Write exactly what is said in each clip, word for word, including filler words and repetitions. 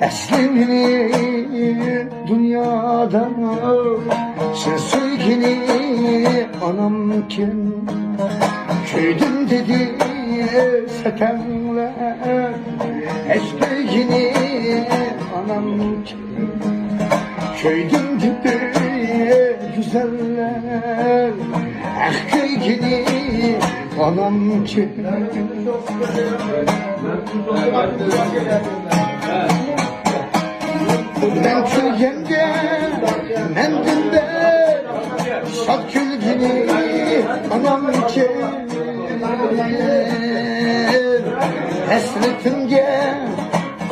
ئەسلى مېنى دۇنيادا سەن سۆيگىنى ئانامكەن. كۆيدۈم دېدى سەتەڭلەر، ئەش كۆيگىنى ئانامكەن. كۆيدۈم دېدى گۈزەللەر، ئەخ كۆيگىنى ئانامكەن. مەن كۈلگەندە مەندىن بەك شاد كۈلگىنى ئانامكەن. ھەسرىتىمگە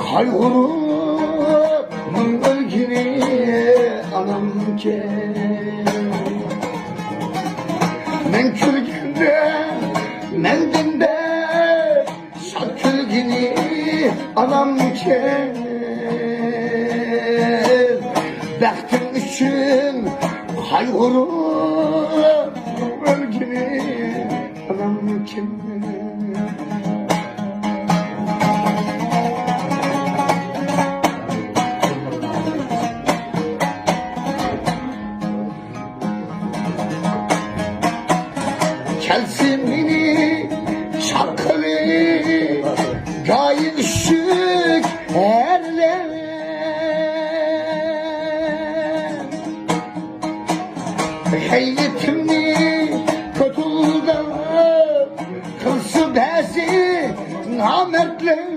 قايغۇرۇپ مىڭ ئۆلگىنى ئانامكەن. مەن كۈلگەندە مەندىن بەك شاد كۈلگىنى ئانامكەن. بەختىم ئۈچۈن قايغۇرۇپ ئۆلگىنى ئانامكەن. كەلسە مېنى چاققىلى گايى ئۈششۈك ئەرلەر. غەيرىتىمنى كوتۇلداپ قىلسا بەزى نامەردلەر.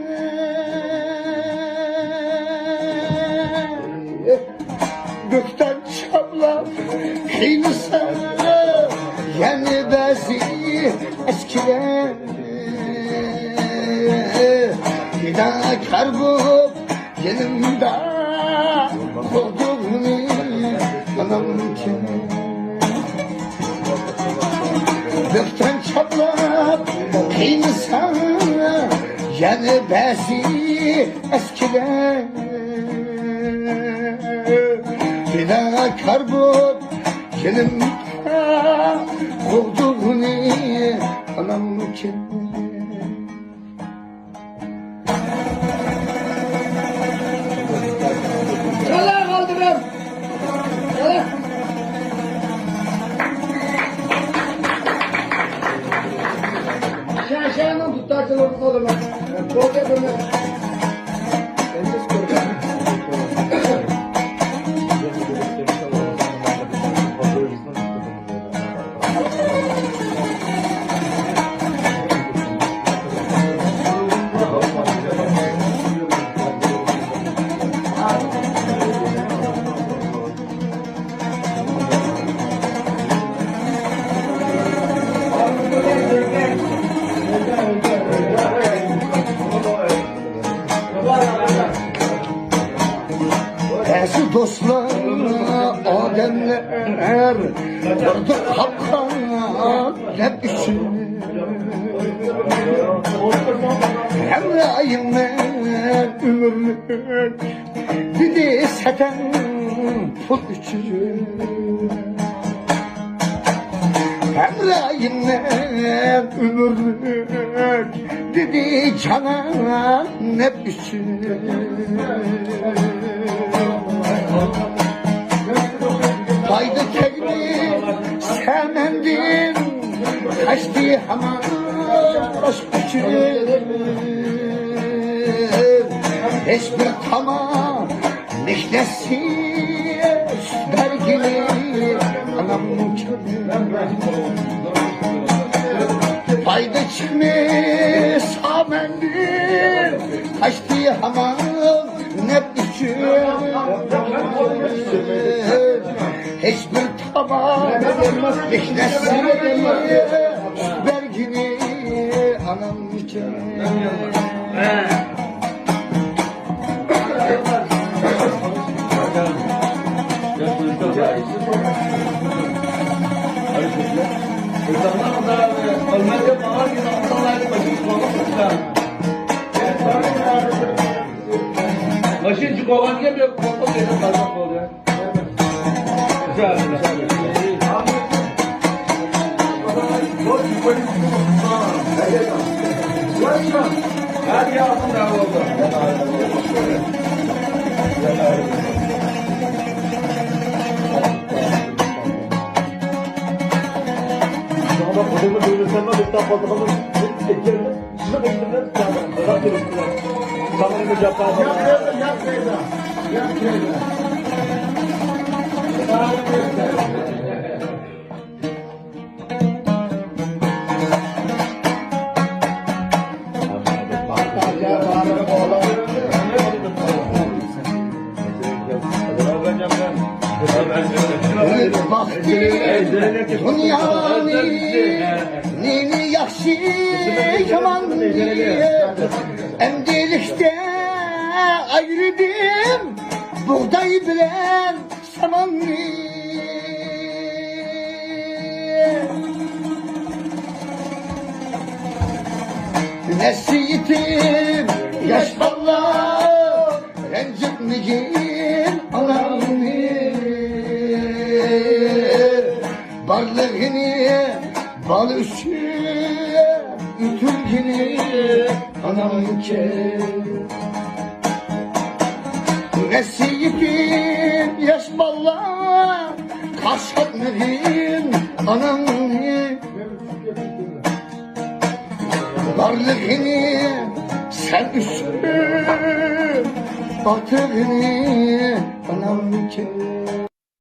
بۆھتان چاپلاپ قىينىسا يەنە بەزى ئەسكىلەر. پىداكار بولۇپ يېنىمدا تۇردۇڭنى ئانامكەن. بۆھتان چاپلاپ قىينىسا يەنە بەزى ئەسكىلەر. پىداكار بولۇپ يېنىمدا تۇردۇڭنى ئانامكەن. چالا قالدۇرۇڭ. چالا. شاشانىڭ دۇتارچىلىرىنى قولىمىز. بولدى بۇنى. بەزى دوستلار، ئادەملەر بىردەك قاپقان دەپ ئۈچۈن. ھەمراھىممەن ئۆمۈرلۈك دېدى سەتەڭ پۇل ئۈچۈن. ھەمراھىممەن ئۆمۈرلۈك دېدى جانان نەپ ئۈچۈن. پايدا تەگدى سەمەندىن، قاچتى ھامان ئاشقا ئۈچۈن. ھېچبىر تاما مېھنەتسىز سۈت بەرگىلى ئانامكەن. پايدا چىقمىسا مەندىن، قاچتى ھامان نەپ ئۈچۈن. ھېچبىر تاما مېھنەتسىز سۈت بەرگىلى ئانامكەن. ماشىنا چىقىۋالغاندىكىن بىر قورقۇپ كېتىپ قالساق بولدى. بەختى دۇنيانى نېنى ياخشى ياماننى ئەمدىلىكتە ئايرىدىم بۇغداي بىلەن ساماننى. نەسىھىتىم ياش بالىلار، رەنجىتمىگىن ئاناڭنى. بارلىقىنى بالا ئۈچۈن ئۆتۈرگىنى ئانامكەن. نەسىھىتىم ياش بالىلار، قارشىلاتمىغىن ئاناڭنى. بارلىقىنى سەن ئۈچۈن ئاتىغىنى ئانامكەن.